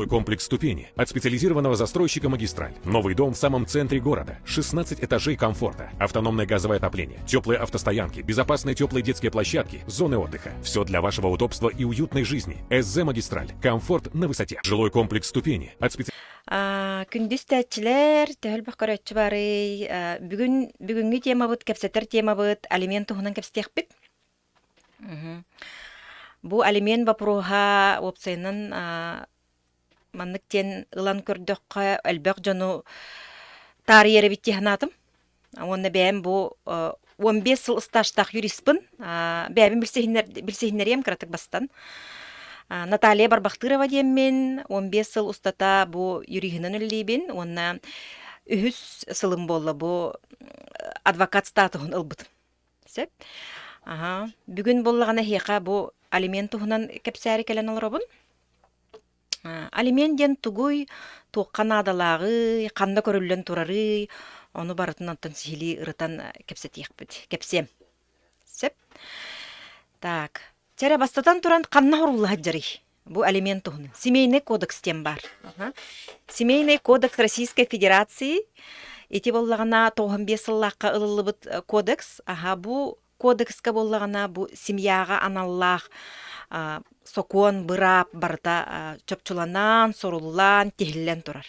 Жилой комплекс «Ступени» от специализированного застройщика «Магистраль». Новый дом в самом центре города. 16 этажей комфорта, автономное газовое отопление, теплые автостоянки, безопасные теплые детские площадки, зоны отдыха. Все для вашего удобства и уютной жизни. СЗ «Магистраль». Комфорт на высоте. Жилой комплекс «Ступени» от специализированного Күндү истээччилэр, төһө элбэх көрөөччү баарый? Бүгүн бүгүҥҥү темабыт, кэпсэтэр темабыт алимент туһунан кэпсэтиэхпит. Бу алимент боппуруоһа уопсайынан маннык диэн ылан көрдөххө, элбэх дьону таарыйар эбит дии санаатым. Уонна бэйэм бу 15 сыл ыстаажтаах юриспын. Бэйэбин билсиһиннэриэм кыратык бастан. Наталья Барбахтырова диэммин, 15 сыл устата бу юриһынан үлэлиибин уонна үһүс сылым буолла бу адвокат статуһун ылбытым. Сөп. Аһа. Бүгүн буоллаҕына эһиэхэ бу алимент туһунан кэпсээри кэлэн олоробун. Алимент диэн тугуй, туохха наадалааҕый, ханна көрүллэн турарый, ону барытын онтон сиһилии ырытан кэпсэтиэхпит, кэпсиэм. Сөп. Так. Чэ эрэ бастатан туран ханна хорулла сылдьарый? Бу алимент туһунан. Семейный кодекс диэн баар. Семейный кодекс Российской Федерации ити буоллаҕына 95 сыллаахха ылыллыбыт кодекс. Аха, бу кодекска буоллаҕына бу семьяҕа аналлаах сокуон, быраап барыта чопчуланан, суруллан, тиһиллэн турар.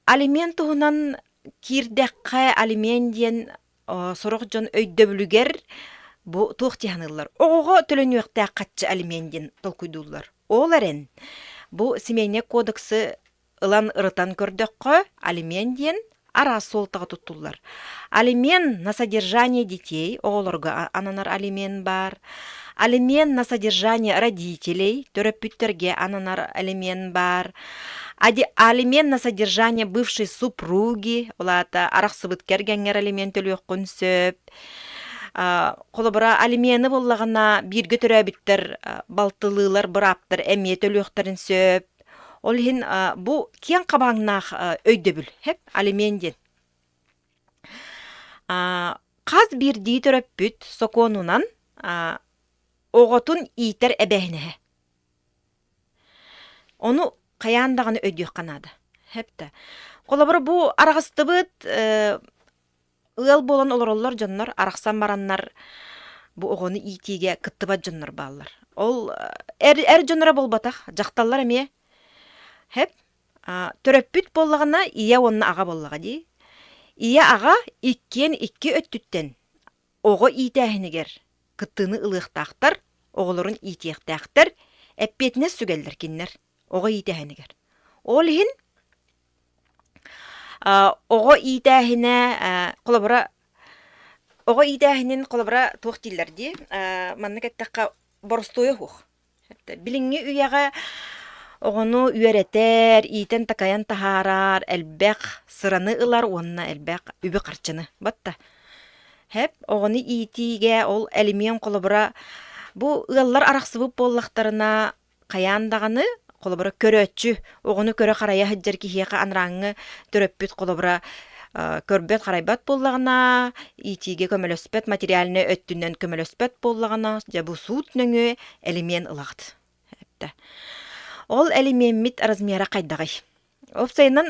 Алимент туһунан киирдэххэ, алимент диэн сорох дьон өйдөбүлүгэр бу туох дии саныыллар? Оҕоҕо төлөнүөхтээх хаччы алимент диэн толкуйдууллар. Ол эрэн, бу семейный кодексы ылан ырытан көрдөххө, алимент диэн араас суолтаҕа туттуллар. Алимент на содержание детей оҕолорго ананар алимент баар. Алимент на содержание родителей төрөппүттэргэ ананар алимент баар. Алимент на содержание бывшей супруги, ол аата арахсыбыт кэргэҥҥэр алимент төлүөххүн сөп. Холобура, алимены буоллаҕына бииргэ төрөөбүттэр балтылыылар, бырааттар эмиэ төлүөхтэрин сөп. Ол иһин бу киэҥ хабааҥнаах өйдөбүл, хэп, алимент диэн. Хас биирдии төрөппүт сокуонунан оҕотун иитэр эбээһинэһэ. Ону хайаан даҕаны өйдүөххэ наада. Хэп да. Холобура, бу араҕыстыбыт ыал буолан олороллор дьоннор арахсан бараннар бу оҕону иитиигэ кыттыбат дьоннор бааллар. Ол эр, эр дьонноро буолбатах, дьахталлар эмиэ. Хэп. Төрөппүт буоллаҕына ийэ уонна аҕа буоллаҕа дии. Ийэ аҕа иккиэн икки өттүттэн оҕо иитээһинигэр кыттыыны ылыахтаахтар, оҕолорун иитиэхтээхтэр, эппиэтинэс сүгэллэр кинилэр оҕо иитээһинигэр. Ол иһин оҕо иитээһинэ холобура оҕо иитээһинин холобура туох дииллэр дии маннык эттэххэ боростуойа суох. Билиҥҥи үйэҕэ оҕону үөрэтэр, иитэн-такайан таһаарар элбэх сыраны ылар уонна элбэх үбү-харчыны батта. Һэп оҕону иитиигэ ол элимиэн холобура бу ыаллар арахсыбыт буоллахтарына хайаан даҕаны холобура көрөөччү оҕону көрө-харайа сылдьар киһиэхэ анарааҥҥы төрөппүт холобура көрбөт-харайбат буоллаҕына, иитиигэ көмөлөспөт, материальнай өттүнэн көмөлөспөт буоллаҕына, дьэ бу суут нөҥүө элимиэн ылаҕыт. Эптэ. Ол элимиэммит размера хайдаҕый? Уопсайынан,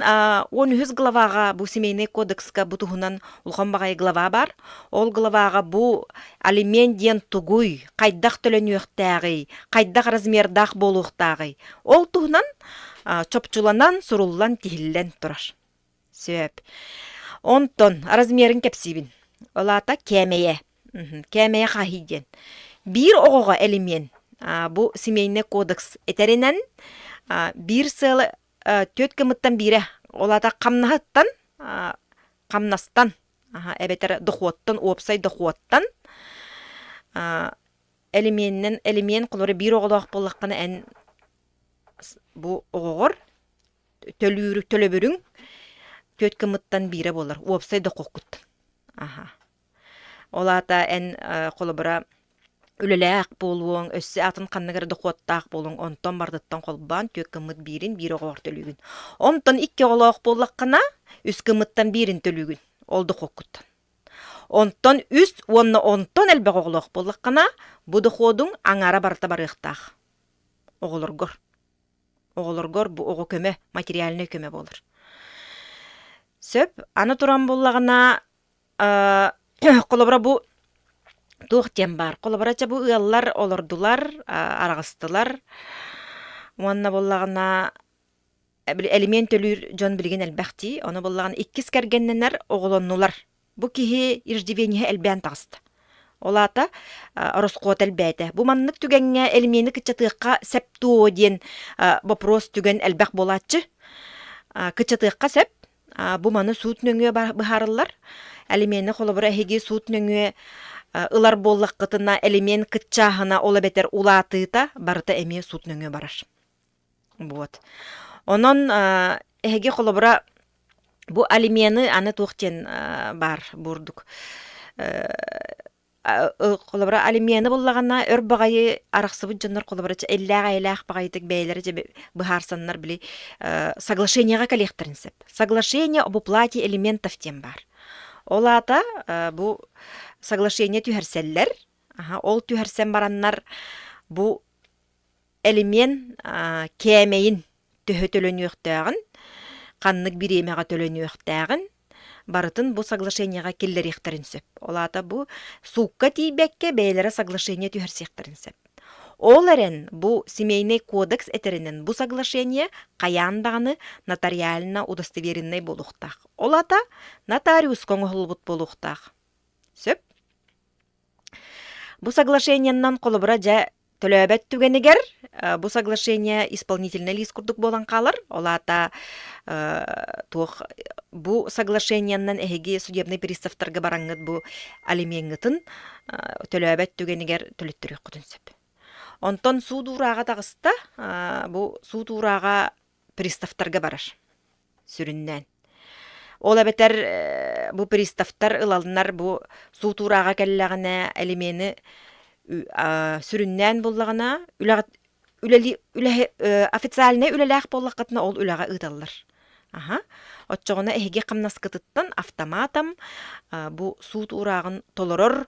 13 главаҕа бу семейный кодекска бу туһунан улахан баҕайы глава баар. Ол главаҕа бу алимент диэн тугуй, хайдах төлөнүөхтээҕий, хайдах размердаах буолуохтааҕый, ол туһунан чопчуланан, суруллан, тиһиллэн турар. Сөп. Онтон размерын кэпсиибин. Ол аата кээмэйэ. Кээмэйэ хаһый диэн. Биир оҕоҕо элимиэн бу семейный кодекс этэринэн биир сыалы түөрт гыммыттан биирэ ол аата хамнаһыттан хамнастан эбэтэр дохуоттан уопсай дохуоттан элимиэнинэн элимиэн холобура биир оҕолоох буоллаххына эн бу оҕоҕор төлүүр төлөбүрүҥ түөрт гыммыттан биирэ буолар уопсай дохуоккуттан аха Ол аата эн холобура үлэлээх буолуоҥ, өссө атын ханнык эрэ дохуоттаах буолуоҥ, онтон барытыттан холбоон түөрт гыммыт биирин биир оҕоҕор төлүүгүн. Онтон икки оҕолоох буоллаххына, үс гыммыттан биирин төлүүгүн ол дохуоккуттан. Онтон үс уонна онтон элбэх оҕолоох буоллаххына, бу дохуодуҥ аҥаара барыта барыахтаах оҕолоргор. Оҕолоргор бу оҕо көмө, материальнай көмө буолар. Сөп. Аны туран буллаҕына, холобура бу туох диэн баар. Холобура чэ бу ыаллар олордулар, араҕыстылар. Уонна буоллаҕына элимиэн төлүүр дьон билигин элбэх дии. Ону буоллаҕына иккис кэргэннэнэр оҕолоннулар. Бу киһи иждивениеһэ элбээн таҕыста. Ол аата ороскуота элбээтэ. Бу маннык түгэҥҥэ элимиэни кыччатыахха сөп дуо диэн вопрос түгэн элбэх буолааччы. Кыччатыахха сөп. Бу маны суут нөҥүө быһаарыллар. Элимиэни холобура эһиги суут нөҥүө ылар буоллаххытына элимиэн кыччааһына ол эбэтэр улаатыыта барыта эмиэ суут нөҥүө барар. Вот. Онон эһиги холобура бу алимены аны туох диэн баар бурдук холобура алимены буллаҕына өр баҕайы арахсыбыт дьоннор холобура иллээх-эйэлээх баҕайытык бэйэлэрэ дьэ быһаарсаннар били соглашениеҕа кэлиэхтэрин сөп. Соглашение об уплате элементов диэн баар. Ол аата бу соглашение түһэрсэллэр. Ол түһэрсэн бараннар бу Элимиэн кээмэйин төһө төлөнүөхтээҕин, ханнык бириэмэҕэ төлөнүөхтээҕин барытын бу соглашениеҕа киллэриэхтэрин сөп. Ол аата бу суукка тиийбэккэ бэйэлэрэ соглашение түһэрсиэхтэрин сөп. Ол эрэн бу Семейный кодекс этэринэн бу соглашение хайаан даҕаны нотариально удостовереннай буолуохтаах. Ол аата нотариуска оҥоһуллубут буолуохтаах. Сөп? Бу соглашениеннан холобура дьэ төлөөбөт түгэнигэр бу соглашение исполнительный лист курдук буолан хаалар. Ол аата туох бу соглашениеннан эһиги судебный приставтарга бараҥҥыт бу алимеҥҥытын төлөөбөт түгэнигэр төлөттөрүөххүтүн сөп. Онтон суут уурааҕа таҕыста, бу суут уурааҕа приставтарга барар сүрүннээн. Ол эбэтэр бу приставтар ылалнар бу суут уурааҕа кэллэҕинэ элимиэни сүрүннээн буллаҕына үлэҕэ үлэли үлэһи официальнай үлэлээх буоллаххытына ол үлэҕэ ыыталлар. Аха. Оччоҕуна эһиги хамнаскытыттан автоматом бу суут уурааҕын толорор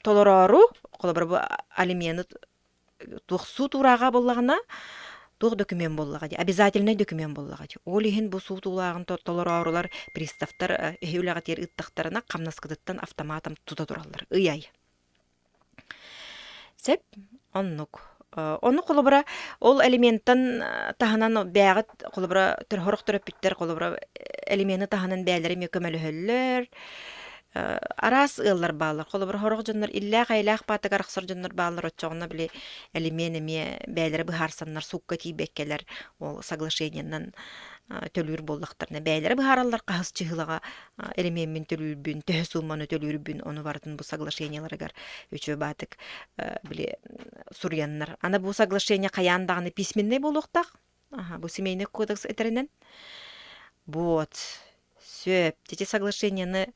толороору холобура бу алимены туох суут уурааҕа буоллаҕына туох документ буоллаҕа дии обязательнай документ буоллаҕа дии ол иһин бу суут уулааҕын толороорулар приставтар эһи үлэҕитигэр ыыттахтарына хамнаскытыттан автоматом тута тураллар ый ай Сөп оннук ону холобура ол элементтан таһынан бээҕит холобура сорох төрөппүттэр холобура элемены таһынан бээлэрэ эмиэ көмөлөһөллөр Араас ыаллар бааллар. Холобур, сорох дьоннор иллээх-эйэлээх баатыгар арахсар дьоннор бааллар. Оччоҕуна били элимиэн эмиэ бэйэлэрэ быһаарсаннар суукка тиийбэккэлэр ол соглашениенан төлүүр буоллахтарына бэйэлэрэ быһаараллар хаһыс чыһылаҕа элимиэммин төлүүрбүн, төһө суумманы төлүүрбүн, ону барытын бу соглашениеларыгар үчүгэй баатык били суруйаннар. Аны бу соглашение хайаан даҕаны письменнэй буолуохтаах. Аха, бу семейный кодекс этэринэн. Вот. Сөп. Ити соглашениены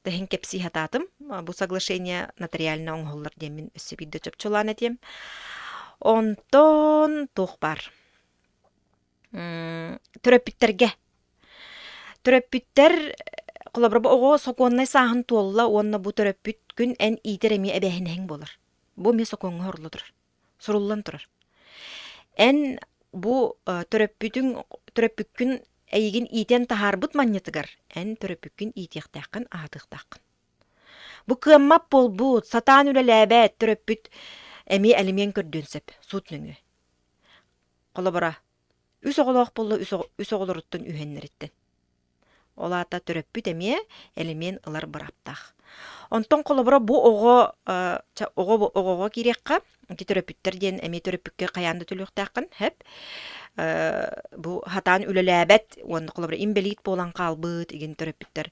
тэһин кэпсии сатаатым. Бу соглашение нотариально оҥоһуллар диэммин өссө биирдэ чопчулаан этиэм. Онтон туох баар? Төрөппүттэргэ. Төрөппүттэр холобура бу оҕо сокуоннай сааһын туолла уонна бу төрөппүт күн эн иитэр эмиэ эбээһинэһиҥ буолар. Бу эмиэ сокуоҥҥа оһорло турар. суруллан турар. Эн бу төрөппүтүҥ төрөппүккүн эйигин иитэн таһаарбыт манньатыгар эн төрөппүккүн иитиэхтээххин, аһатыахтааххын. Бу кыаммат буолбут, сатаан үлэлээбэт төрөппүт эмиэ элимиэн көрдүөн сөп суут нөҥүө. Холобура, үс оҕолоох буолла үс оҕолоруттан үһүөннэриттэн. Ол аата төрөппүт эмиэ элимиэн ылар бырааптаах. Онтон холобура бу оҕо оҕо оҕоҕо киириэххэ ити төрөппүттэр диэн эмиэ төрөппүккэ хайаан да төлүөхтээххин сөп. Бу хатаан үлэлээбэт уонна холобура инбэлиит буолан хаалбыт игин төрөппүттэр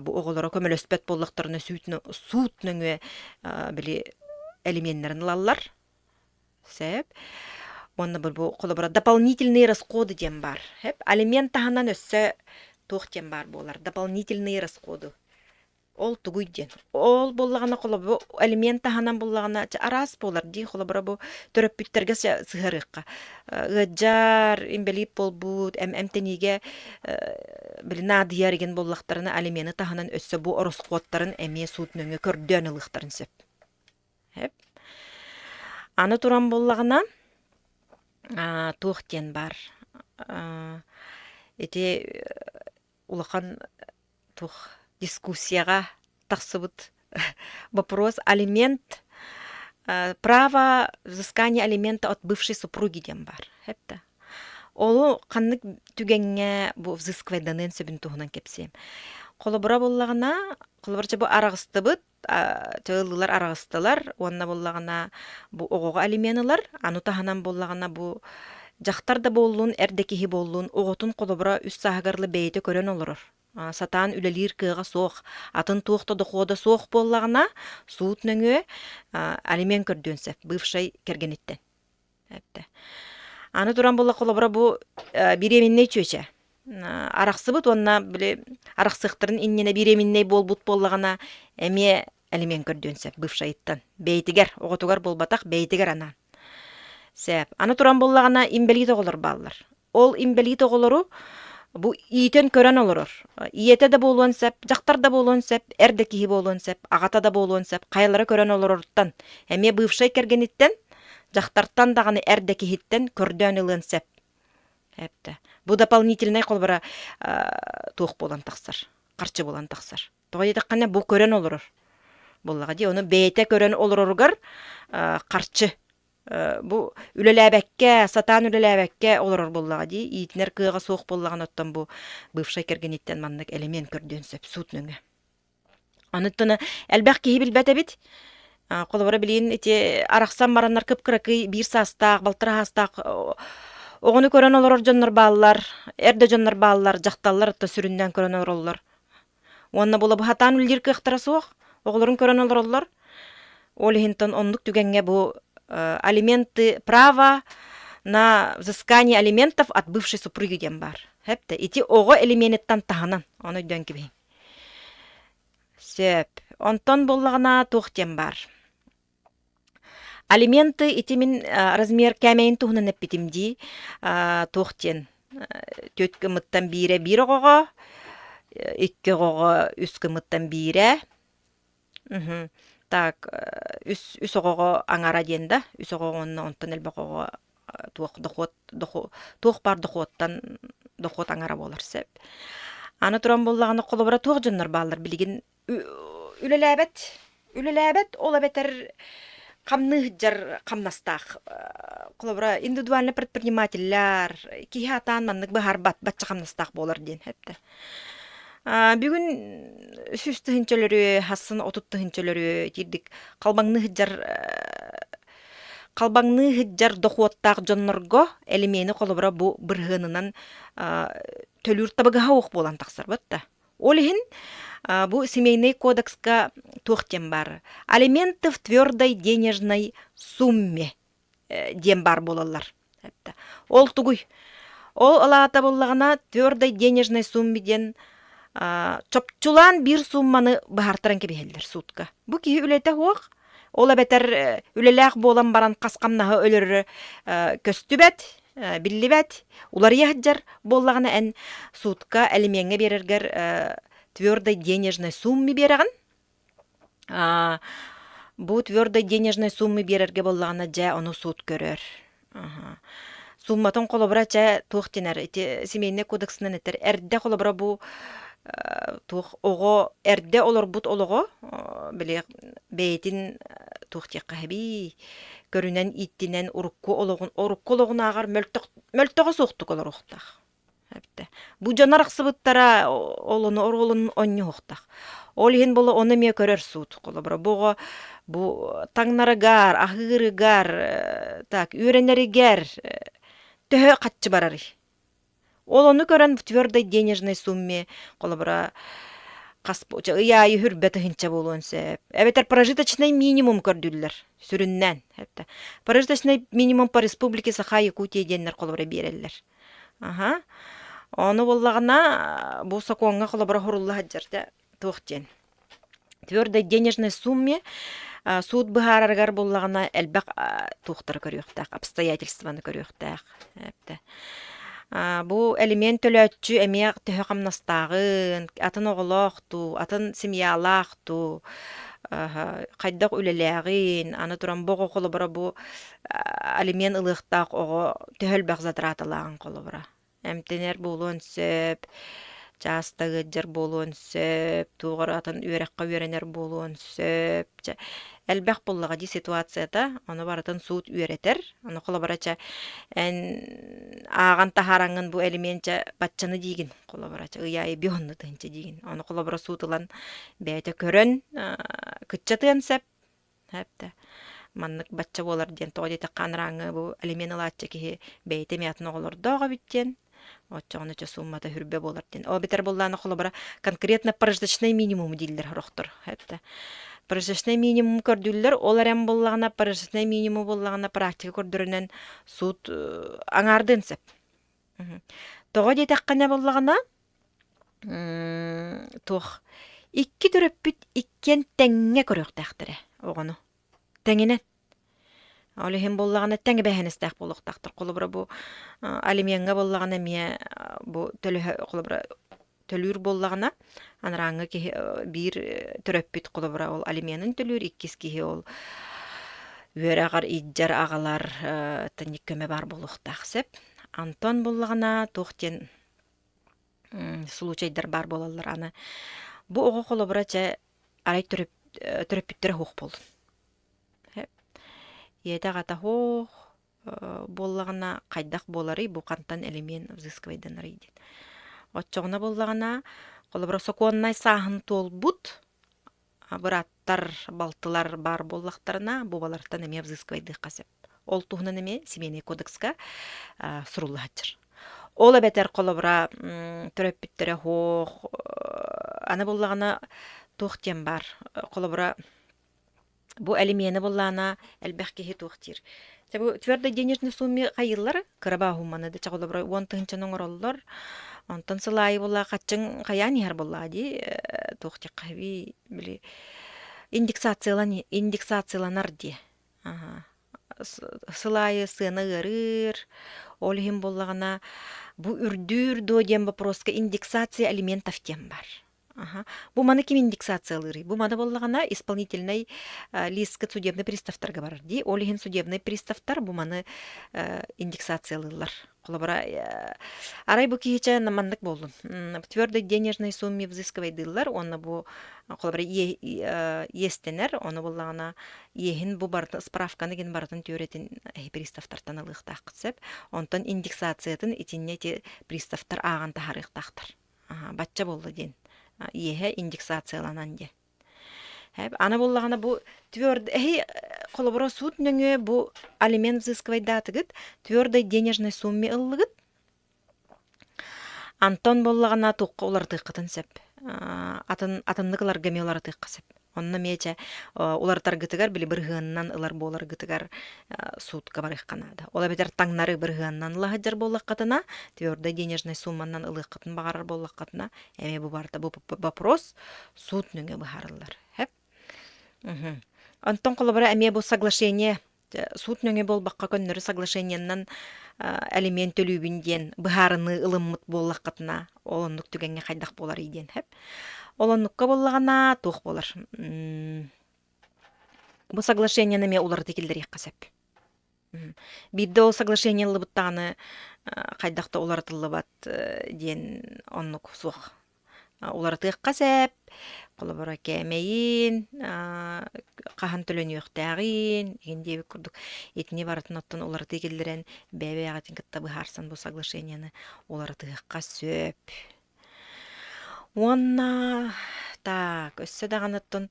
бу оҕолоро көмөлөспөт буоллахтарына суут нөҥүө били элимиэннэрин ылаллар. Сөп. Уонна бу холобура дополнительные расходы диэн баар. Сөп. Алимент таһынан өссө туох диэн баар буолар? Дополнительные расходы. Ол тугуй диэн. Ол буоллаҕына холобура алимент таһынан буоллаҕына араас буолар дии холобура бу төрөппүттэргэ сыһыарыахха. Ыаддьар, инбэлиит буолбут, эмтэниигэ били наадыйар игин буоллахтарына алимены таһынан өссө бу ороскуоттарын эмиэ суут нөҥүө көрдөөн ылыахтарын сөп. Аны туран буоллаҕына, Туох диэн баар ити улахан туох дискуссияҕа тахсыбыт вопрос алимент право взыскания алимента от бывшей супруги диэн баар эптэ Олу ханнык түгэҥҥэ бу взысквайданыан сөбүн туһунан кэпсиэм. Холобура буоллаҕына, холобура бу араҕыстыбыт, тыыллылар араҕыстылар уонна буоллаҕына бу оҕоҕо алимент ылар, аны таһынан буоллаҕына бу дьахтар да буоллун, эр да киһи буоллун, оҕотун холобура үс сааһыгар ыла бэйэтэ көрөн олорор. Сатаан үлэлиир кыаҕа суох, атын туох да дохуода суох буоллаҕына, суут нөҥүө алимент көрдүөн сөп бывшай кэргэниттэн. Эптэ. Аны туран буолла холобура бу бириэминнэй чүөчэ. Арахсыбыт уонна били арахсыахтарын иннинэ бириэминнэй буолбут буоллаҕына эмиэ элимиэн көрдүөн сөп бывшайыттан. Бэйэтигэр, оҕотугар буолбатах, бэйэтигэр анаан. Сөп. Аны туран буоллаҕына имбэлиит оҕолор бааллар. Ол инбэлиит оҕолору бу иитэн көрөн олорор. Ийэтэ да буолуон сөп, дьахтар да буолуон сөп, эр да киһи буолуон сөп, аҕата да буолуон сөп, хайалара көрөн олороруттан, эмиэ бывшай кэргэниттэн, дьахтартан даҕаны эр да киһиттэн көрдөөн ылыан сөп. Эптэ. Бу дополнительнай холобура туох буолан тахсар, харчы буолан тахсар. Тоҕо диэтэххинэ бу көрөн олорор буоллаҕа дии. Ону бэйэтэ көрөн олороругар харчы Бу үлэлээбэккэ, сатаан үлэлээбэккэ олорор буоллаҕа дии, иитинэр кыаҕа суох буоллаҕына оттон бу бывшай кэргэниттэн маннык элэмиэн көрдүөн сөп суут нөҥүө. Ону элбэх киһи билбэт эбит. Холобура билигин ити арахсан бараннар кып-кыракый биир саастаах, балтараа саастаах оҕону көрөн олорор дьоннор бааллар, эр да дьоннор бааллар, дьахталлар оттон сүрүннээн көрөн олороллор. Уонна була быһатаан үлэлиир кыахтара суох, оҕолорун көрөн олороллор. Ол иһинтэн оннук түгэҥҥэ бу алименты право на взыскание алиментов от бывшей супруги диэн баар. Хэптэ ити оҕо элимениттан таһынан, ону өйдөөн кэбиһиҥ. Сөп. Онтон буоллаҕына туох диэн баар. Алименты ити мин размер кээмэйин туһунан эппитим дии. Туох диэн түөрт гыммыттан биирэ биир оҕоҕо, икки оҕоҕо үс гыммыттан биирэ. Мгм. Так, үс үс оҕоҕо аҥара диэн да, үс оҕоҕо уонна онтон элбэх оҕо туох дохуот туох баар дохуоттан дохуот аҥара буолар сөп. Аны туран буоллаҕына холобура туох дьоннор бааллар билигин үлэлээбэт үлэлээбэт ол эбэтэр хамныы сылдьар хамнастаах холобура индивидуальный предпринимателлэр киһи атаан маннык быһаарбат бачча хамнастаах буолар диэн эттэ бүгүн сүүс тыһыынча өлөрүө хассын 30 тыһыынча өлөрүө итирдик халбаҥныы сылдьар халбаҥныы сылдьар дохуоттаах дьоннорго элимиэни холобура бу бырыһыанынан төлүүр табыгаһа суох буолан тахсар батта Ол иһин бу Семейный кодекска туох диэн баар? Алименты в твердой денежной сумме диэн баар буолаллар. Ол тугуй? Ол алаата буоллаҕына твердой денежной сумме диэн чопчулаан биир сумманы быһаартаран кэбиһэллэр суутка. Бу киһи үлэтэ суох, ол эбэтэр үлэлээх буолан баран хас хамнаһы өлөрөрө көстүбэт, биллибэт, уларыйа сылдьар буоллаҕына эн суутка элимиэҥҥэ биэрэргэр твердой денежной сумме биэрэҕин. Бу твердой денежной сумме биэрэргэ буоллаҕына дьэ ону суут көрөр. Сумматын холобура чэ туох дэнэр ити семейный кодексынан этэр эрдэ холобура бу туох оҕо эрдэ олорбут олоҕо били бэйэтин туох диэххэ эбии көрүнэн ииттинэн урукку олоҕун урукку олоҕунааҕар мөлтөх мөлтөҕө суохтук олоруохтаах эбитэ. Бу дьон арахсыбыттара ол ону оруолун онньуһуохтаах. Ол иһин була ону эмиэ көрөр суут. Холобура бу оҕо бу таҥнарыгар, аһыырыгар, так үөрэнэригэр төһө хаччы барарый? Ол ону көрөн в твердой денежной сумме холобура хас ый аайы хүрбэ тыһыынча буолуон сөп. Эбэтэр прожиточный минимум көрдүүллэр сүрүннээн. Прожиточный минимум по республике Саха Якутия диэннэр холобура биэрэллэр. Аха. Ону буоллаҕына бу сокуоҥҥа холобура хурулла сылдьар туох диэн. Твердой денежной сумме суут быһаарарыгар буоллаҕына элбэх туохтары көрүөхтээх, обстоятельствоны көрүөхтээх. Бу элимиэн төлөөччү эмиэ төһө хамнастааҕын, атын оҕолоох дуу, атын семьялаах дуу, Хайдах үлэлээҕин, аны туран бу оҕо холобура бу алимент ылыахтаах оҕо төһө элбэх затраталааҕын холобура. Эмтэнэр буолуон сөп, чааста ыалдьар буолуон сөп, туох эрэ атын үөрэххэ үөрэнэр буолуон сөп. Чэ, элбэх буоллаҕа дии ситуацията, ону барытын суут үөрэтэр. Ону холобура чэ, эн ааҕан таһаараҥҥын бу элимиэн чэ баччаны диигин холобура чэ ый аайы биһонну тыһынча диигин. Ону холобура суут ылан бэйэтэ көрөн кыччатыан сөп. Эптэ маннык бачча буолар диэн тоҕо диэтэххэ анарааҥҥы бу алимент ылааччы киһи бэйэтэ эмиэ атын оҕолордоох эбит диэн оччоҕуна чэ сууммата хүрбэ буолар диэн. Ол битэр буоллаана холобура конкретно прожиточный минимум дииллэр сорохтор. Эптэ прожиточный минимум көрдүүллэр ол эрэн буоллаҕына прожиточный минимум буоллаҕына практика көрдөрүнэн суут аҥаардыан сөп. Тоҕо диэтэххинэ буоллаҕына туох икки төрөппүт иккиэн тэҥҥэ көрүөхтээхтэрэ оҕону. Тэҥинэн. Ол иһин буоллаҕына тэҥ эбээһинэстээх буолуохтаахтар. Холобура бу алимеҥҥа буоллаҕына эмиэ бу төлөһө холобура төлүүр буоллаҕына анарааҥҥы киһи биир төрөппүт холобура ол алименын төлүүр, иккис киһи ол үөрэҕэр илдьэр аҕалар тэнник көмө баар буолуохтаах сөп. Антон буоллаҕына туох диэн случайдар баар буолаллар аны бу оҕо холобура чэ арай төрөппүттэрэ суох буоллун ийэтэ аҕата суох буоллаҕына хайдах буоларый бу хантан элимиэн взыскивайданарый диэн оччоҕуна буоллаҕына холобура сокуоннай сааһын туолбут бырааттар балтылар баар буоллахтарына бубалартан эмиэ взыскивайдыахха сөп ол туһунан эмиэ семейный кодекска сурулла сылдьар ол эбэтэр холобура төрөппүттэрэ суох аны буоллаҕына туох диэн баар холобура Бу элимиэнэ буоллаана элбэх киһи туох диир. Чэ бу твердой денежной сумме хайыыллар кыра бааһумманы да чаҕылабыра уон тыһыынчаны оҥороллор. Онтон сыл аайы буоллаа хаччыҥ хайаан иһэр буоллаа дии туох диэххэ били индексациялан индексацияланар дии. Сыл аайы сыана ыарыыр. Ол иһин буоллаҕына бу үрдүүр дуо диэн вопроска индексация алиментов диэн бар. Аха. Бу маны ким индексациялыырый? Бу маны буоллаҕына исполнительнай лиискэ судебный приставтарга барар дии. Ол иһин судебный приставтар бу маны индексациялыыллар. Холобура, арай бу киһичэ маннык буоллун. Твердой денежной сумме взыскивайдыыллар уонна бу холобура иэстэнэр, ону буоллаҕына иэһин бу барытын справканы гин барытын түөрэтин приставтартан ылыахтааххыт сөп. Онтон индексациятын итиннэ ити приставтар ааҕан таһаарыахтаахтар. Бачча буолла диэн иэһэ индексацияланан диэн. Аны буоллаҕына бу тверд эһи холобура суут нөҥүө бу алимент взыскивайдаатыгыт твердой денежной сумме ыллыгыт. Антон буоллаҕына туохха уларытыаххытын сөп. Атын атыннык ыларга эмиэ уларытыахха сөп. Онно эмиэ чэ уларытаргытыгар били бырыһыанынан ылар буоларгытыгар суутка барыахха наада. Ол эбэтэр таҥнары бырыһыанынан ыла сылдьар буоллаххытына, твердой денежной сумманан ылыаххытын баҕарар буоллаххытына, эмиэ бу барыта бу вопрос суут нөҥүө быһаарыллар. Хэп. Онтон холобура эмиэ бу соглашение суут нөҥүө буолбакка көннөрү соглашениеннан алимент төлүүбүн диэн быһаарыныы ылыммыт буоллаххытына, ол оннук түгэҥҥэ хайдах буоларый диэн хэп. Ол оннукка буоллаҕына туох буолар? Бу соглашениены эмиэ уларыта киллэриэххэ сөп. Биирдэ ол соглашение ыллыбыт даҕаны хайдах да уларытыллыбат диэн оннук суох. Уларытыахха сөп, холобура кээмэйин, хаһан төлөнүөхтээҕин, игин диэбит курдук итини барытын оттон уларытыы киллэрэн бэйэ-бэйэҕитин кытта быһаарсан бу соглашениены уларытыахха сөп. Уонна так өссө даҕаны оттон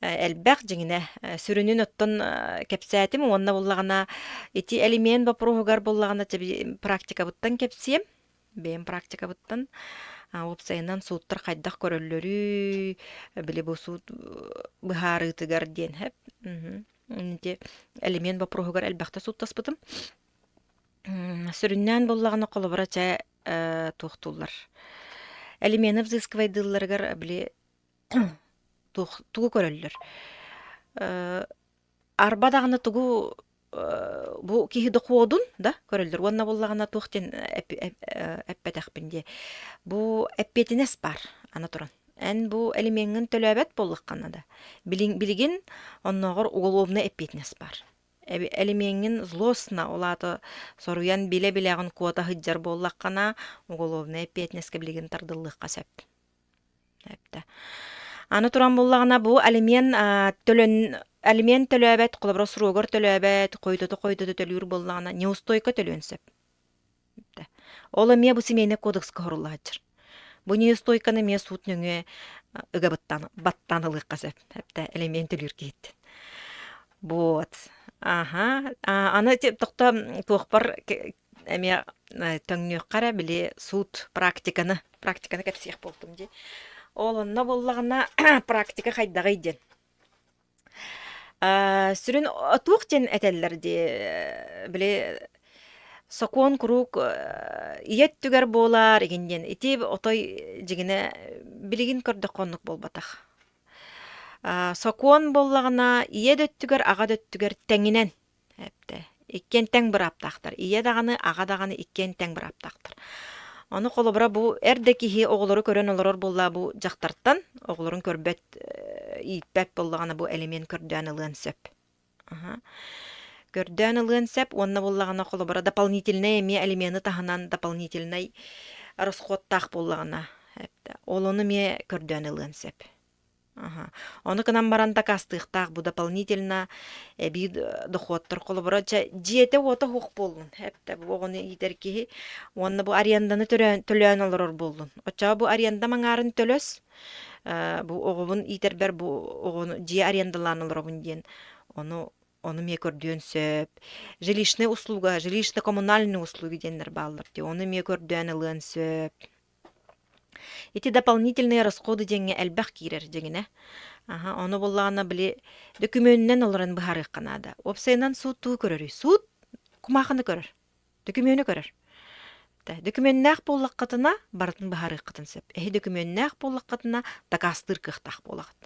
элбэх дьиҥинэ сүрүнүн оттон кэпсээтим уонна буллаҕына ити элимиэн боппуруоһугар буллаҕына практикабыттан кэпсиэм бэйэм практикабыттан уопсайынан сууттар хайдах көрөллөрүй били бу суут быһаарыытыгар диэн хэп ити элимиэн боппуруоһугар элбэхтэ сууттаспытым сүрүннээн буоллаҕына холобура чэ туохтууллар элимиэни взыскивайдыылларыгар били туох тугу көрөллөр арба даҕаны тугу бу киһи дохуодун да көрөллөр уонна буоллаҕына туох диэн эппэтэхпин диэ бу эппиэтинэс баар аны туран. Эн бу элимиэҥҥин төлөөбөт буоллаххына да, билигин оннооҕор уголовнай эппиэтинэс баар. Элимиэҥҥин злостно, ол аата соруйан билэ-билэҕин куота сылдьар буоллаххына, уголовнай эппиэтинэскэ билигин тардыллыахха сөп. Эптэ. Аны туран буллаҕына бу алимент төлөн алимент төлөөбөт, холобура срогар төлөөбөт, хойутата-хойутата төлүүр буоллаҕына, неустойка төлүөн сөп. Ол эмиэ бу семейный кодекска хоруллааччыр. Бу неустойканы эмиэ суут нөҥүө ыга баттаан, баттаан ылыахха сөп. Эптэ элемент төлүүр киһиттэн. Вот. Аха. Аны тохто туохпар эмиэ төҥнүөххэ эрэ били суут практиканы практиканы кэпсиэх буолтум дии. Ол онно буоллаҕына практика хайдаҕый диэн. Сүрүн туох диэн этэллэр дии били сокуон куруук ийэ өттүгэр буолар игин диэн ити отой дьиҥинэ билигин көрдөххө оннук буолбатах. Сокуон буоллаҕына ийэ да өттүгэр аҕа да өттүгэр тэҥинэн Эптэ. Иккиэн тэҥ бырааптаахтар. Ийэ даҕаны, аҕа даҕаны иккиэн тэҥ бырааптаахтар. Ону холобура бу эр да киһи оҕолору көрөн олорор буоллаа бу дьахтартан оҕолорун көрбөт, ииппэт буоллаҕына бу элимиэн көрдөөн ылыан сөп. Аха. Көрдөөн ылыан сөп уонна буоллаҕына холобура дополнительнай эмиэ элемены таһынан дополнительнай расходтаах буоллаҕына эптэ. Ол ону эмиэ көрдөөн ылыан сөп. Аха. Ону гынан баран дакаастыахтаах бу дополнительно эбии дохуоттар холобура дьэ дьиэтэ-уота суох буоллун эптэ бу оҕону иитэр киһи уонна бу аренданы төрөөн төлөөн олорор буоллун. Оччоҕо бу аренда маҥаарын төлөс бу оҕобун иитэрбэр бу оҕону дьиэ арендалаан олоробун диэн ону ону эмиэ көрдүөн сөп. Жилищная услуга, жилищно-коммунальные услуги диэннэр бааллар дии, ону эмиэ көрдөөн ылыан сөп. Ити дополнительные расходы диэҥҥэ элбэх киирэр дьиҥинэ. Аһа, ону буллаҕына били дөкүмүөнүнэн олорон быһаарыахха наада. Уопсайынан суут тугу көрөрүй? Суут кумаахыны көрөр, дөкүмүөнү көрөр. Дөкүмүөннээх буоллаххытына барытын быһаарыаххытын сөп. Эһи дөкүмүөннээх буоллаххытына дакаастыыр кыахтаах буолаҕыт.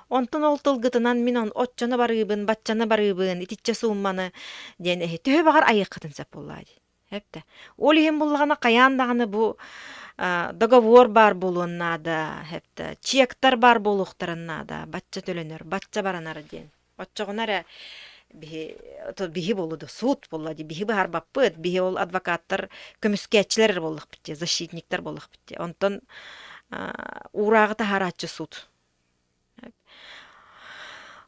Онтон ол тылгытынан мин оччону барыыбын, баччаны барыыбын, итиччэ суумманы диэн эһи төһө баҕар айыаххытын сөп буоллаа дии. Эптэ. Ол иһин буллаҕына хайаан даҕаны бу договор баар буолуон наада, эптэ, чектар баар буолуохтарын наада, бачча төлөнөр, бачча баранар диэн. Оччоҕуна эрэ биһи биһи буолуо да суут буолла дии биһи быһаарбаппыт, биһи ол адвокаттар көмүскээччилэр эрэ буоллахпыт дии, защитниктар буоллахпыт дии. Онтон уурааҕы таһаарааччы суут.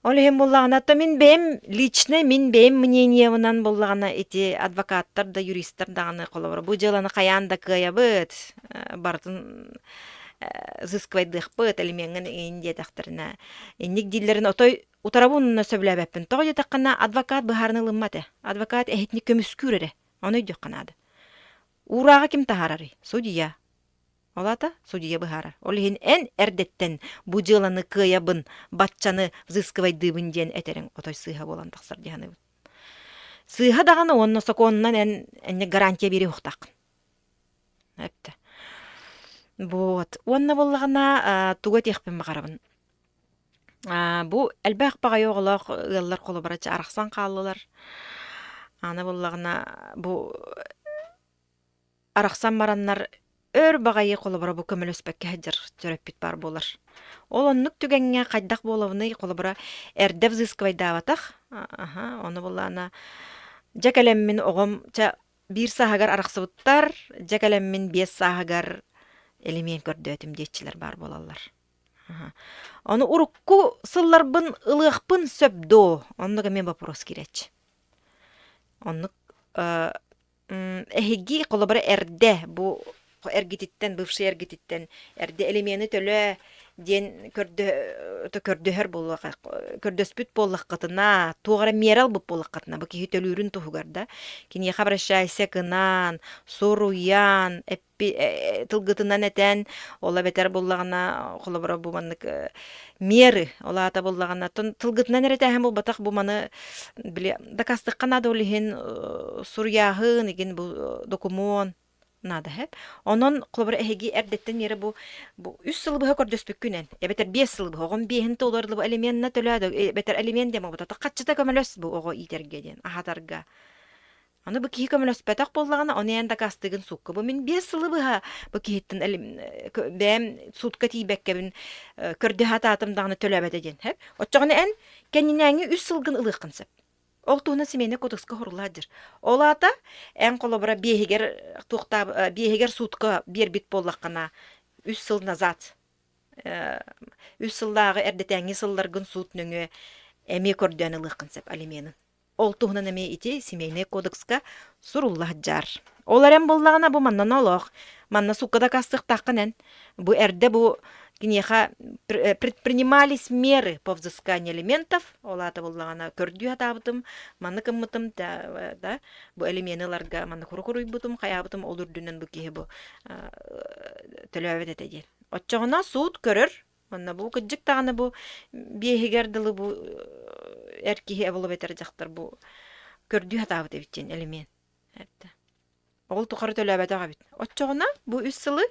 Ол иһин буоллаҕына, то мин бэйэм личнэй мин бэйэм мнениебынан буоллаҕына ити адвокаттар да юристар даҕаны холобура бу дьыаланы хайаан да кыайабыт, барытын взыскивайдыахпыт, элимиэҥҥин иҥин диэтэхтэринэ инник дииллэрин отой утарабын уонна сөбүлээбэппин. Тоҕо диэтэххинэ адвокат быһаарыны ылыммат ээ. Адвокат эһитини көмүскүүр эрэ. Ону өйдүөххэ наада. Уурааҕы ким таһаарарый? Судья. Ол аата судьуйа быһаарар. Ол иһин эн эрдэттэн бу дьыаланы кыайабын, баччаны взыскивайдыыбын диэн этэриҥ отой сыыһа буолан тахсар дии саныыбын. Сыыһа даҕаны уонна сокуонунан эн энньэ гарантия биэриэ уохтааххын. Эптэ. Вот. Уонна буоллаҕына тугу этиэхпин баҕарабын. Бу элбэх баҕайы оҕолоох ыаллар холобура арахсан хааллылар. Аны буоллаҕына бу Арахсан бараннар өр баҕайы холобура бу көмөлөспөккө сылдьар төрөппүт баар буолар. Ол оннук түгэҥҥэ хайдах буолабыный холобура эрдэ взыскивайдаабатах аха ону буллаана дьэ кэлэммин оҕом чэ биир сааһыгар арахсыбыттар дьэ кэлэммин биэс сааһыгар элимиэн көрдөөтүм диэччилэр баар буолаллар. Ону урукку сылларбын ылыахпын сөп дуо? Оннук эмиэ вопрос киирээччи. Оннук Эһиги холобура эрдэ бу эргититтэн, бывший эргититтэн эрдэ элимиэни төлөө диэн көрдөһөр буолуох көрдөспүт буоллаххытына, туох эрэ миэрэ ылбыт буоллаххытына, бу киһи төлүүрүн туһугар да, киниэхэ обращайся гынан, суруйан, тылгытынан этэн, ол эбэтэр буллаҕына, холобура бу маннык меры, ол аата буллаҕына, тылгытынан эрэ этээһин буолбатах, бу маны били дакаастыахха наада ол иһин суруйааһын, игин бу докумуон наада һэп. Онон холобура эһиги эрдэттэн миэрэ бу бу үс сылы быһа көрдөспүккүнэн, эбэтэр биэс сылы быһа оҕом биэһин туолар бу элеменна төлөөдө, эбэтэр элемент диэн буолбатах, хаччыта көмөлөс бу оҕо иитэргэ диэн, аһатарга. Аны бу киһи көмөлөспөтөх буоллаҕына, ону эн дакаастыыгын суукка. Бу мин 5 сылы быһа бу киһиттэн бэйэм суутка тиийбэккэбин көрдөһө сатаатым даҕаны төлөөбөтө диэн. Оччоҕуна эн кэннинээҥҥи үс сылгын ылыаххын сөп. Ол туһунан семейный кодекска хорула сылдьар. Ол аата эн холобура биэһигэр туохтаа биэһигэр суутка биэрбит буоллаххына үс сыл назад үс сыллааҕы эрдэтээҥҥи сылларгын суут нөҥүө эмиэ көрдөөн ылыаххын сөп алименын. Ол туһунан эмиэ ити семейный кодекска сурулла сылдьар. Ол эрэн буоллаҕына бу манна нолоох. Манна суукка дакаастыахтааххын эн. Бу эрдэ бу киниэхэ предпринимались меры по взысканию алиментов, ол аата буоллаҕына көрдүү сатаабытым, маннык гыммытым да, бу элимиэни ыларга маннык хуруйбутум, хайаабытым ол үрдүнэн бу киһи бу төлөөбөт этэ диэн. Оччоҕуна суут көрөр, Онно бу кырдьык даҕаны бу биэһигэр дылы бу эр киһи эболобэтэр дьахтар бу көрдүү сатаабыт эбит диэн элимиэн. Этте. Ол тухары төлөөбөтөх эбит. Оччоҕуна бу үс сылы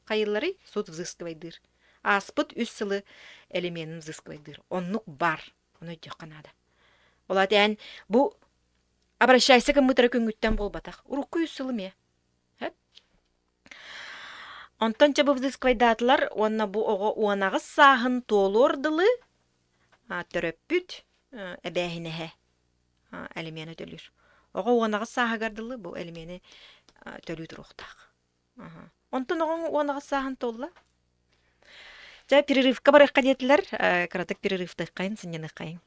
хайылларый суут взыскивайдыыр. Ааспыт үс сылы элимиэнин взыскивайдыыр. Оннук бар. Ону өйдүөххэ наада. Ол аата эн бу обращайся гыммытара күҥҥүттэн буолбатах. Урукку үс сылы эмиэ. Онтон чэ бу взысквайдаатылар уонна бу оҕо 18 сааһын туолуор дылы төрөппүт эбээһинэһэ элимиэни төлүүр. Оҕо 18 сааһыгар дылы бу элимиэни төлүү туруохтаах. Онтон оҕоҥ 18 сааһын туолла. Дьэ перерывка барыахха диэтилэр, кыратык перерывтыаххайын, сынньаныаххайын.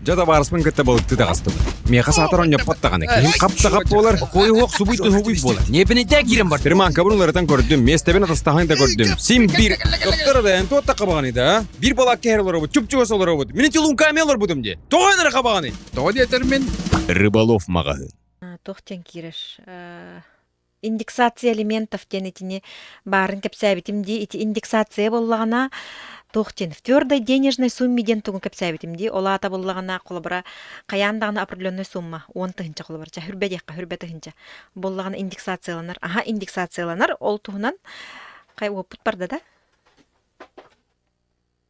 Дьэ табаарыспын кытта балыктыы таҕыстыбыт. Миэхэ саатар онньоппот даҕаны. Киһим хап да хап буолар, хойуһуох субуй туһубуй буолар. Ньиэпинэйдээ киирэн бар. Приманкабын уларытан көрдүм, миэстэбин атастаһан да көрдүм. Син биир Доктор да эн туотта хабаҕаный да, а? Биир балаакка иһэр олоробут, чуп-чугас олоробут. Мин тилунками олорбутум дии. Тоҕо эн эрэ хабаҕаный? Тоҕо диэтэр мин? Рыболов маҕаһыын. Туох диэн киирэр? Индексация элементов диэн итини баарын кэпсээбитим дии. Ити индексация буоллаҕына туох диэн в твердой денежной сумме диэн тугун кэпсээбитим дии. Ол аата буоллаҕына холобура хайаан даҕаны определенная сумма 10 тыһыынча холобура ча хүрбэ диэххэ хүрбэ тыһыынча буоллаҕына индексацияланар. Аха индексацияланар ол туһунан хай уоппут барда да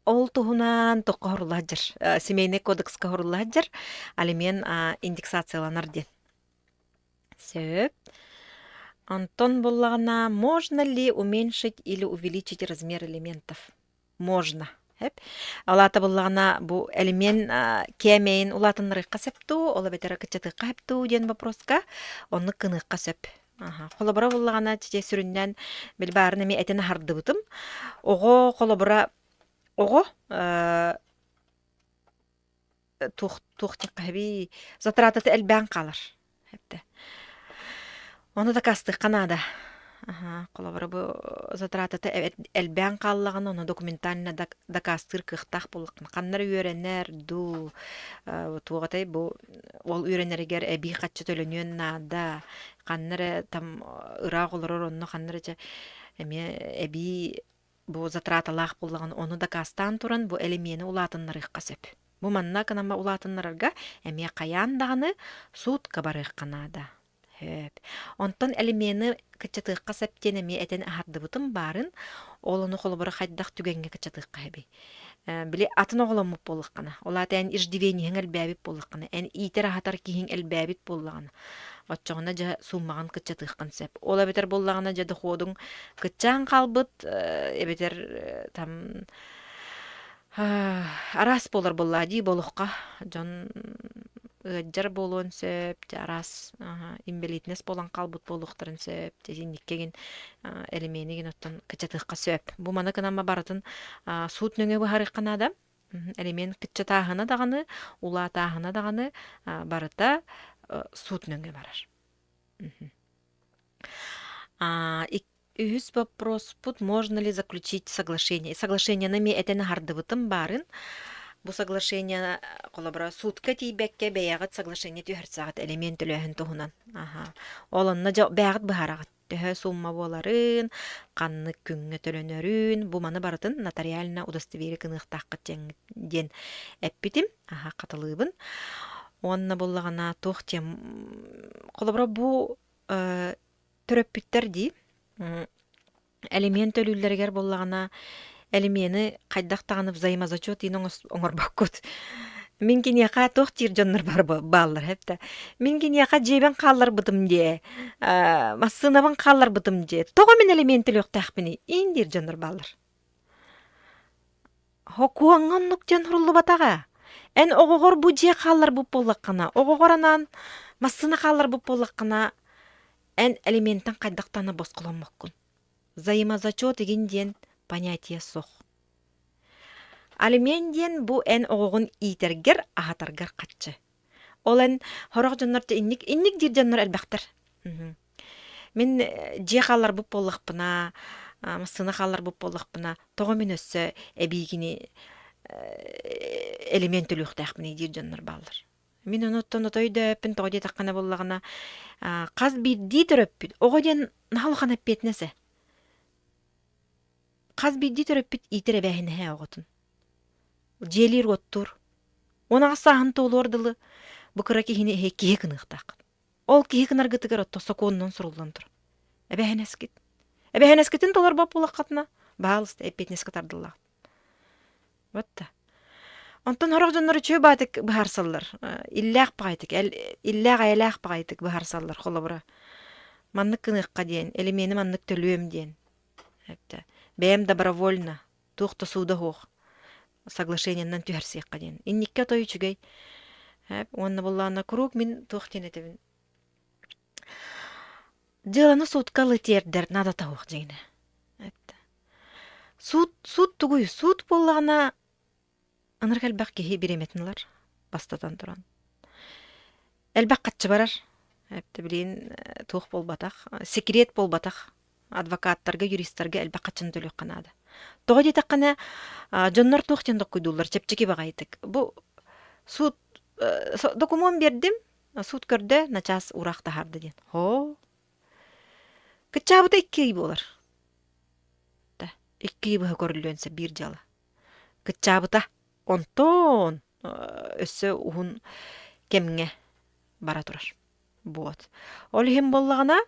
Ол туһунан тоххо хорула сылдьар. Семейный кодекска хорула сылдьар алимент индексацияланар диэн. Сөп. Онтон буоллаҕына, можно ли уменьшить или увеличить размер элементов? Можно. Сөп. Ол аата буоллаҕына, бу элемент кээмэйин улаатыннарыахха сөп дуу, ол эбэтэр кыччатыахха сөп дуу диэн вопроска оннук гыныахха сөп. Аха. Холобура буоллаҕына, чэ сүрүннээн били баарын эмиэ этэн аһардыбытым. Оҕо холобура оҕо туох туох диэххэ затратата элбээн хаалар эптэ ону дакаастыахха наада аха холобура бу затратата элбээн хааллаҕына ону документально дакаастыыр кыахтаах буоллаххына ханна эрэ үөрэнэр дуу туох этэй бу ол үөрэнэригэр эбии харчы төлөнүөн наада ханна эрэ там ыраах олорор онно ханна эрэ чэ эмиэ эбии Бу затраталаах буоллаҕына, ону дакаастаан туран бу элимиэни улаатыннарыахха сөп. Бу манна гынан улаатыннарарга эмиэ хайаан даҕаны суутка барыахха наада. Сөп. Онтон элимиэни кыччатыахха сөп диэн эмиэ этэн аһардыбытым баарын, ол ону холобура хайдах түгэҥҥэ кыччатыахха сөбүй? Били атын оҕоломмут буоллаххына, ол аата эн иждивениеһиҥ элбээбит буоллаххына, эн иитэр-аһатар киһиҥ элбээбит буоллаҕына, оччоҕуна дьэ сууммаҕын кыччатыаххын сөп. Ол эбэтэр буоллаҕына дьэ дохуодуҥ кыччаан хаалбыт, эбэтэр там араас буолар буоллаа дии болоххо дьон ыалдьар буолуон сөп, дьэ араас инбэлиитинэс буолан хаалбыт буолуохтарын сөп, дьэ итинниккэ элимиэнигин оттон кыччатыахха сөп. Бу маны гынан барытын суут нөҥүө быһаарыахха наада. Элимиэн кыччатааһына даҕаны, улаатааһына даҕаны барыта суут нөҥүө барар. Үһүс вопроспут можно ли заключить соглашение? Соглашениены эмиэ этэн аһардыбытым баарын. Бу соглашение холобура суутка тиийбэккэ бэйэҕит соглашение түһэрсэҕит элимиэн төлөөһүн туһунан. Аха. Ол онно дьэ бэйэҕит быһаараҕыт. Төһө сумма буоларын, ханнык күҥҥэ төлөнөрүн, бу маны барытын нотариально удостоверие гыныахтааххыт диэн эппитим. Аха, хатылыыбын. Уонна буоллаҕына туох диэн холобура бу төрөппүттэр дии элимиэн төлүүллэригэр буоллаҕына элимиэни хайдах даҕаны взаимозачет иин оҥорбоккут. Мин киниэхэ туох диир дьоннор бар бааллар эптэ. Мин киниэхэ дьиэбин хаалларбытым диэ, массыынабын хаалларбытым диэ. Тоҕо мин элэмиэн төлүөхтээхпиний? Иин диир дьоннор бааллар. Хокуоҥҥа оннук диэн суруллубатаҕа. Эн оҕоҕор бу дьиэ хаалларбыт буоллаххына, оҕоҕор анаан массыына хаалларбыт буоллаххына, эн элементэн хайдахтаана босхоломмоккун. Взаимозачет игин диэн понятие суох. Алимент диэн бу эн оҕоҕун иитэргэр, аһатаргар хаччы. Ол эн сорох дьоннор инник инник диир дьоннор элбэхтэр. Мин дьиэ хаалларбыт буоллахпына, массыына хаалларбыт буоллахпына, тоҕо мин өссө эбиигини элимиэн төлүөхтээхпиний диир дьоннор бааллар. Мин ону оттон отой өйдөөппүн тоҕо диэтэххинэ буоллаҕына, хас биирдии төрөппүт оҕо диэн наһаа улахан эппиэтинэс ээ. Хас биирдии төрөппүт иитэр эбээһинэһэ оҕотун. Дьиэлиир-уоттуур. 18 сааһын туолуор дылы бу кыра киһини эһи киһи гыныахтааххыт. Ол киһи гынаргытыгар отто сокуонунан суруллан турар. Эбээһинэскит. Эбээһинэскитин толорбот буоллаххытына, баһаалыста эппиэтинэскэ тардыллаҕыт. Вот да. Онтон сорох дьоннор үчүгэй баҕайытык быһаарсаллар. Иллээх баҕайытык, иллээх-эйэлээх баҕайытык быһаарсаллар холобура. Маннык гыныахха диэн, элимиэни маннык төлүөм диэн. Эптэ. Бэйэм добровольно, туох да сууда суох соглашениеннан түһэрсиэххэ диэн. Инникки отой үчүгэй. Уонна буоллаҕына куруук мин туох диэн этэбин. Дьыаланы суутка ылы тиэрдэр наадата суох дьиҥинэ. Суут, суут тугуй? Суут буоллаҕына Ынырык элбэх киһи бириэмэтин ылар, бастатан туран. Элбэх хаччы барар. Эптэ билигин туох буолбатах, секрет буолбатах. Адвокаттарга, юристарга элбэх хаччыны төлүөххэ наада. Тоҕо диэтэххинэ, дьоннор туох диэн токкуйдууллар чэпчэки баҕайытык. Бу суут докумуон биэрдим, суут көрдө, начаас уураах таһаарда диэн. Һоо. Кыччаабыта 2 ый буолар. 2 ый быһа көрүллүөн сөп биир дьыала. Кыччаабыта. Онтон өссө уһун кэмҥэ бара турар. Вот. Ол иһин буоллаҕына,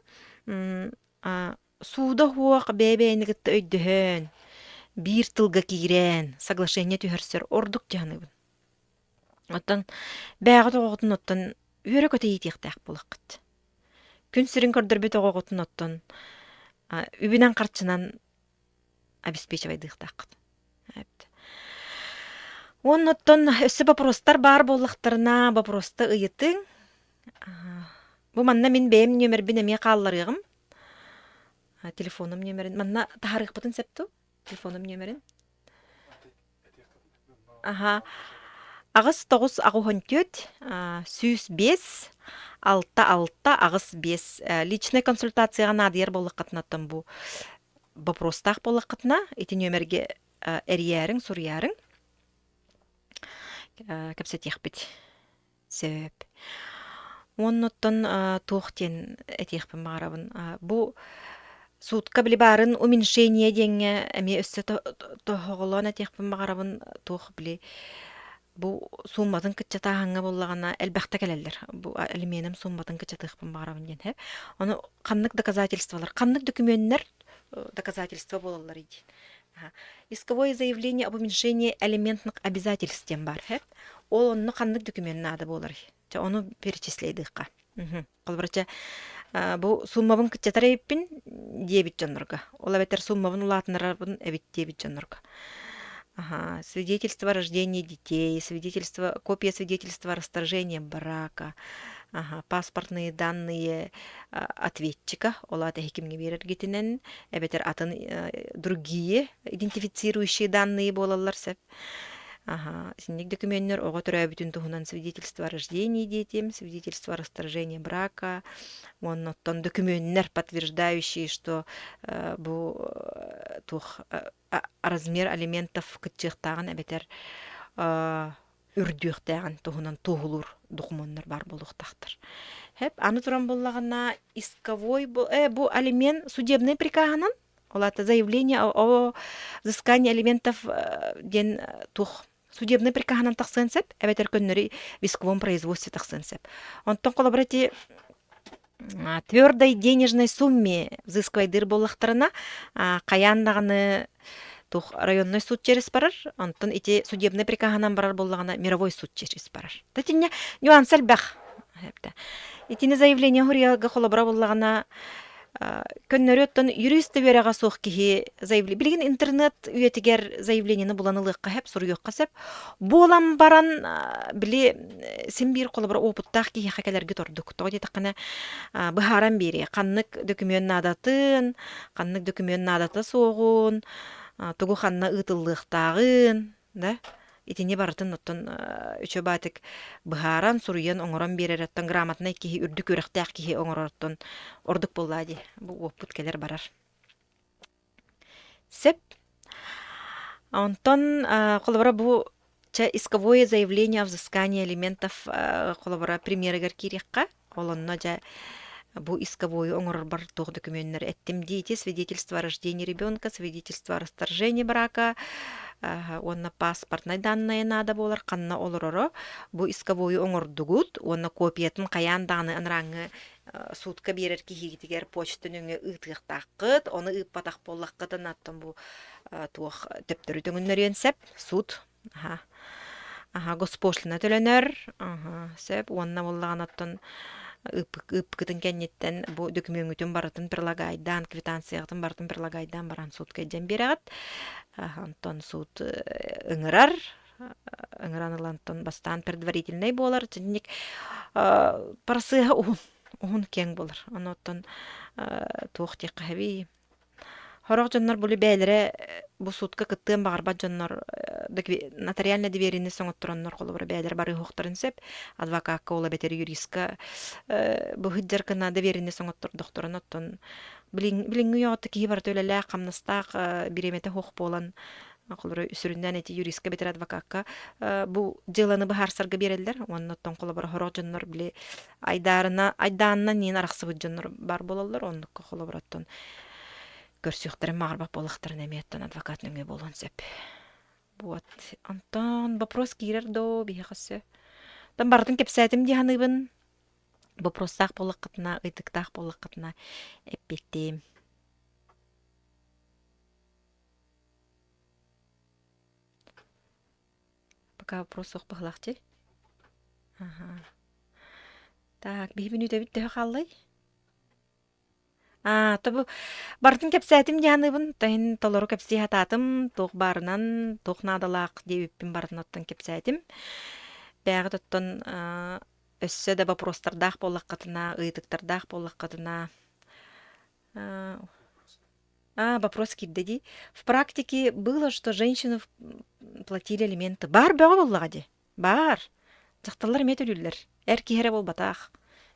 сууда суох бэйэ-бэйэни кытта өйдөһөн, биир тылга киирэн, соглашение түһэрсэр ордук дьаһаныбын. Оттон бэйэҕит оҕоҕутун оттон үөрэ-көтө иитиэхтээх буолаххыт. Күн сирин көрдөрбүт оҕоҕутун оттон үбүнэн-харчынан обеспечивайдыахтааххыт. Уонна оттон өссө вопростар баар буоллахтарына, вопроста ыйытыҥ. Бу манна мин бэйэм нүөмэрбин эмиэ хаалларыаҕым. Телефоным нүөмэрин. Манна таһаарыахпытын сөп дуу? Телефоным нүөмэрин. Аха. 8 9 84 105 6 6 8 5 личнай консультацияҕа наадыйар буоллаххытына оттон бу боппуруостаах буоллаххытына ити нүөмэргэ эрийээриҥ, суруйаарыҥ. Кэпсэтиэхпит. Сөп. Уонна оттон туох диэн этиэхпин баҕарабын. Бу суутка били баарын уменьшение диэҥҥэ эмиэ өссө тоһоҕолоон этиэхпин баҕарабын туох били бу суумматын кыччатааһыҥҥа буоллаҕына элбэхтэ кэлэллэр. Бу алименым суумматын кыччатыахпын баҕарабын диэн һэ. Ону ханнык доказательстволар, ханнык дөкүмүөннэр доказательство буолалларый диэн. Исковое заявление об уменьшении алиментных обязательств диэн баар һэ. Ол онно ханнык дөкүмүөн наада буоларый? Чэ, ону перечислэйдиэххэ. Холобура, чэ, бу сууммабын кыччатар эбиппин диэбит дьоннорго. Ол эбэтэр сууммабын улаатыннарарбын эбит диэбит дьоннорго. Ага, свидетельство о рождении детей, свидетельство, копия свидетельства о расторжении брака, ага, паспортные данные ответчика, ол аата эһикимҥэ биэрэргитинэн, эбэтэр атын другие идентифицирующие данные буолаллар сөп. Аха, итинник дөкүмүөннэр оҕо төрөөбүтүн туһунан свидетельство о рождении детям, свидетельство о расторжении брака, уонна оттон дөкүмүөннэр, подтверждающие, что бу туох размер алиментов кыччыахтааҕын эбэтэр үрдүөхтээҕин туһунан туоһулуур докумуоннар баар буолуохтаахтар. Хэп, аны туран буоллаҕына исковой бу, бу алимент судебнай прикаһынан ол аата заявление о взыскании алиментов диэн туох судебнай прикаһынан тахсыан сөп эбэтэр көннөрү в исковом производстве тахсыан сөп. Онтон холобура ити твердой денежной сумме взыскивайдыыр буоллахтарына хайаан даҕаны. Туох районный суд через барар, онтон ити судебный прикаһынан барар буоллаҕына мировой суд через барар. Итиннэ нюанс элбэх. Итини заявление хуруйарга холобура буоллаҕына көннөрү оттон юрист да үөрэҕэ суох киһи заявление билигин интернет үйэтигэр заявлениены булан ылыахха сөп, суруйуохха сөп. Буолан баран били син биир холобура опыттаах киһиэхэ кэлэргит ордук. Тоҕо диэтэххинэ быһааран биэриэ. Ханнык дөкүмүөн наадатын, ханнык дөкүмүөн наадата суоҕун, тугу ханна ыытыллыахтааҕын, да итини барытын оттон үчүгэй быһааран, суруйан, оҥорон биэрэр оттон грамотнай киһи, үрдүк үөрэхтээх киһи оҥорортон ордук буоллаа дии. Бу уоппут кэлэр барар. Сөп. Онтон холобура бу чэ исковое заявление о взыскании алиментов холобура примерыгар киириэххэ. Ол онно дьэ бу исковойу оҥорорбор туох докумуоннары эттим диити свидетельство о рождении ребенка, свидетельство о расторжении брака уонна паспортнай данные наада буолар ханна олороро бу исковойу оҥордугут уонна копиятын хайаан даҕаны анарааҥҥы суутка биэрэр киһигитигэр почта нөҥүө ыытыахтааххыт ону ыыппатах буоллаххытына оттон бу туох төптөрү төҥүннөрүөн сөп суут Аха. Аха, госпошлина төлөнөр. Аха, сөп. Уонна буоллаҕына оттон ыыппыкытын кэнниттэн бу дөкүмүөҥҥүтүн барытын прилагайдаан, квитанцияҕытын барытын прилагайдаан баран суутка илдьэн биэрэҕит. Аха, онтон суут ыҥырар. Ыҥыран ылан оттон бастаан предварительнай буолар. Итинник процеһа уһун, уһун киэҥ буолар. Ону оттон туох диэххэ сөбүй? Сорох дьоннор били бэйэлэрэ бу суутка кыттыан баҕарбат дьоннор нотариальнай доверенность оҥоттороннор холобура бэйэлэрэ барыһыахтарын сөп. Адвокакка ол эбэтэр юристка бу сылдьар гына доверенность оҥоттордохторуна оттон билиҥҥи үйэҕэ киһи барыта үлэлээх, хамнастаах бириэмэтэ суох буолан холобура сүрүннээн ити юристка эбэтэр адвокакка бу дьыаланы быһаарсарга биэрэллэр уонна оттон холобура сорох дьоннор били айдаарына айдаанынан иин арахсыбыт дьоннор баар буолаллар оннукка холобура оттон көрсүөхтэрин баҕарбат буоллахтарына эмиэ оттон адвокат нөҥүө буолуон сөп вот онтон вопрос киирэр доо биһиэхэ өссө оттон барытын кэпсээтим дии саныыбын вопростаах буоллаххытына ыйытыктаах буоллаххытына эппиэттиэм Пока вопрос суох быһылаах дии. Аха. Так, биһи мүнүүтэбит төһө хааллай? Аа, то бу барытын кэпсээтим дии саныыбын. Таһын толору кэпсии сатаатым. Туох баарынан, туох наадалаах диэбиппин барытын оттон кэпсээтим. Бээҕит оттон өссө да вопростардаах буоллаххытына, ыйытыктардаах буоллаххытына А, вопрос киирдэ дии. В практике было, что женщины платили алименты. Баар бөҕө буоллаҕа дии. Баар. Дьахталлар эмиэ төлүүллэр. Эр киһи эрэ буолбатах.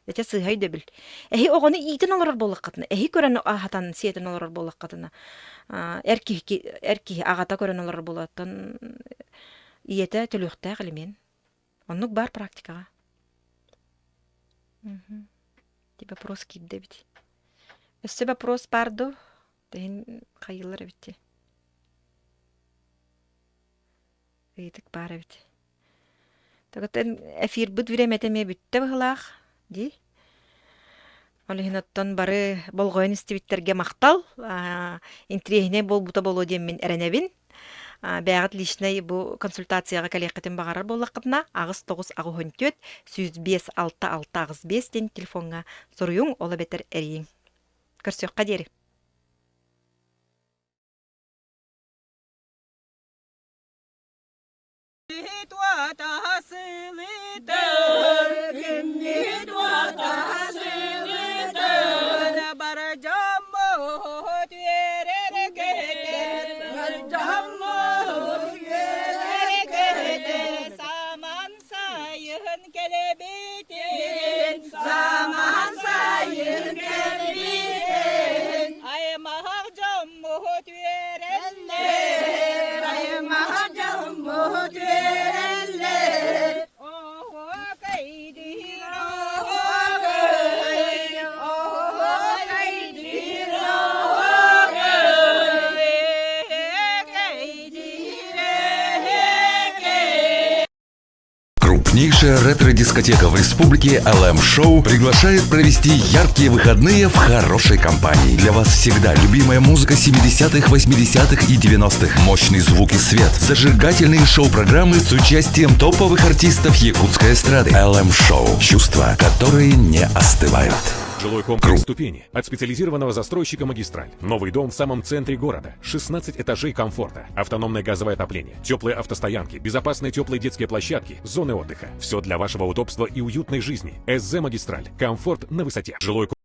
Ити сыыһа өйдөбүл. Эһи оҕону иитэн олорор буоллаххытына, эһи көрөн аһатан, сиэтэн олорор буоллаххытына, эр киһи эр киһи аҕата көрөн олорор буолуоттан ийэтэ төлүөхтээх алимент. Оннук баар практикаҕа. Ити вопрос киирдэ эбит. Өссө вопрос баар дуу? Тэһин хайыылар эбит дии. Ыйытык баар эбит. Тоготон эфирбыт бириэмэтэ эмиэ бүттэ быһылаах дии. Ол иһин оттон бары болҕойон истибиттэргэ махтал. Интириэһинэй буолбута буолуо диэммин эрэнэбин. Бэйэҕит личнэй бу консультацияҕа кэлиэххитин баҕарар буоллаххытына, 8 9 84 105 6 6 85 диэн телефоҥҥа суруйуҥ, ол эбэтэр эрийиҥ. Көрсүөххэ диэри. Саман сайын кэлбитин Аймах дьоммут үөрэллэр Аймах дьоммут үөрэллэр. Мощнейшая ретро-дискотека в республике LM Show приглашает провести яркие выходные в хорошей компании. Для вас всегда любимая музыка 70-х, 80-х и 90-х. Мощный звук и свет. Зажигательные шоу-программы с участием топовых артистов якутской эстрады. LM Show. Чувства, которые не остывают. Жилой комплекс «Ступени» от специализированного застройщика «Магистраль». Новый дом в самом центре города. 16 этажей комфорта. Автономное газовое отопление. Теплые автостоянки. Безопасные теплые детские площадки. Зоны отдыха. Все для вашего удобства и уютной жизни. СЗ «Магистраль». Комфорт на высоте. Жилой комплекс.